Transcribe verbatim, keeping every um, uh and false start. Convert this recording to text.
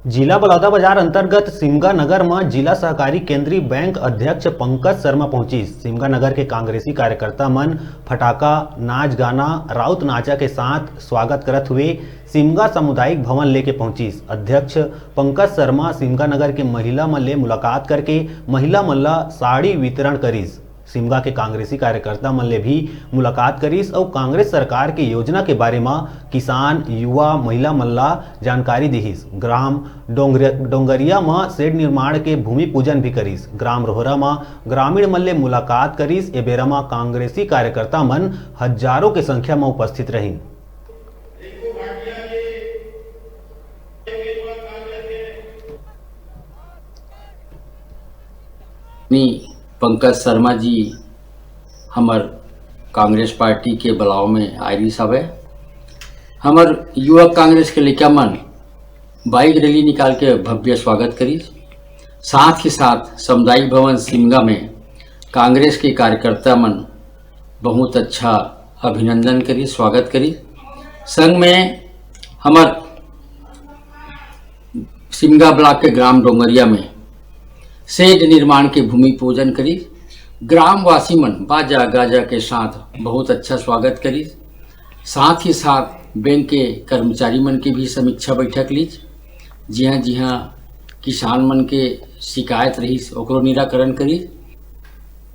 जिला बलौदाबाजार अंतर्गत सिमगा नगर म जिला सहकारी केंद्रीय बैंक अध्यक्ष पंकज शर्मा पहुंचिस। सिमगा नगर के कांग्रेसी कार्यकर्ता मन फटाका, नाच गाना, राउत नाचा के साथ स्वागत करत हुए सिमगा सामुदायिक भवन लेके पहुंचिस। अध्यक्ष पंकज शर्मा सिमगा नगर के महिला मन ले मुलाकात करके महिला मन ला साड़ी वितरण करिस। सिमगा के कांग्रेसी कार्यकर्ता मन ले भी मुलाकात करिस अउ कांग्रेस सरकार के योजना के बारे म किसान, युवा, महिला मन ला जानकारी दिहिस। ग्राम डोंगर-, डोंगरिया म शेड निर्माण के भूमि पूजन भी करिस। ग्राम रोहरा म ग्रामीण मन ले मुलाकात करिस। ए बेरा म कांग्रेसी कार्यकर्ता मन हजारों के संख्या म उपस्थित रहिन। नी पंकज शर्मा जी हमर कांग्रेस पार्टी के बलाव में आए रिहिस हवय। हमर युवक कांग्रेस के लइका मन बाइक रैली निकाल के भव्य स्वागत करिस। साथ ही साथ सामुदायिक भवन सिमगा में कांग्रेस के कार्यकर्ता मन बहुत अच्छा अभिनंदन करिस, स्वागत करिस। संग में हमर सिमगा ब्लॉक के ग्राम डोंगरिया में शेड निर्माण के भूमि पूजन करिस। ग्रामवासी मन बाजा गाजा के साथ बहुत अच्छा स्वागत करिस। साथ ही साथ बैंक के कर्मचारी मन के भी समीक्षा बैठक लीस, जिहां जिहां किसान मन के शिकायत रहिस ओकरो निराकरण करिस।